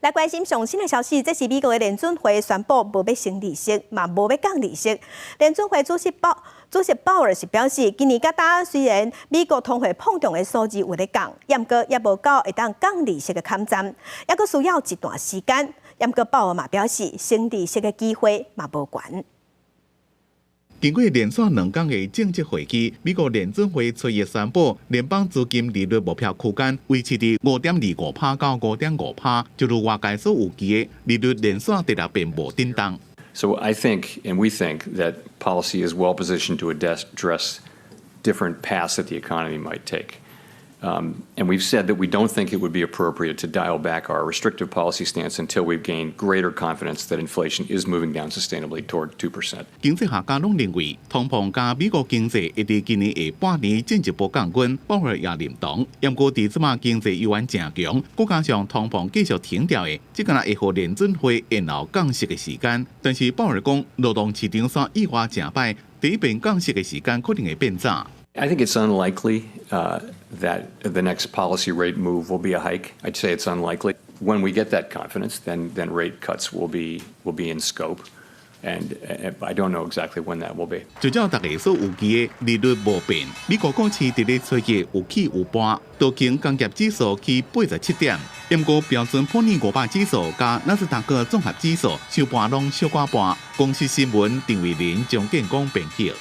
來關心上新的消息，這是美國的聯準會宣布無欲升利息，嘛無欲降利息。聯準會主席鮑爾是表示，今年佮今雖然美國通貨膨脹的數字有咧降，毋過猶無到會當降利息的坎站，猶閣需要一段時間。毋過鮑爾嘛表示，升利息的機會嘛無懸。經過連續兩工的政策會議，美國聯準會初一宣布，聯邦資金利率目標區間維持佇5.25趴到5.5趴，就如外界所預期的，利率連續第六遍無振動。 So I think, and we think, that policy is well positioned to address different paths that the economy might take. And we've said that we don't think it would be appropriate to dial back our restrictive policy stance until we've gained greater confidence that inflation is moving down sustainably toward 2%. 經濟學家攏認為，通膨佮美國經濟會佇今年下半年進一步降溫，鮑爾也認同。毋過佇這馬經濟猶原誠強，閣加上通膨繼續停掉的，這敢若會予聯準會延後降息的時間。但是鮑爾講，勞動市場煞意外誠䆀，第一遍降息的時間可能會變早。 I think it's unlikely that the next policy rate move will be a hike. I'd say it's unlikely. When we get that confidence, then rate cuts will be in scope. And I don't know exactly when that will be. 就照大家所預期的利率無變，美國股市佇咧初一有起有跌，道瓊工業指數起87點，毋過標準普爾500指數佮納斯達克綜合指數收盤攏小可跌。公視新聞陳慧琳、張建光編輯。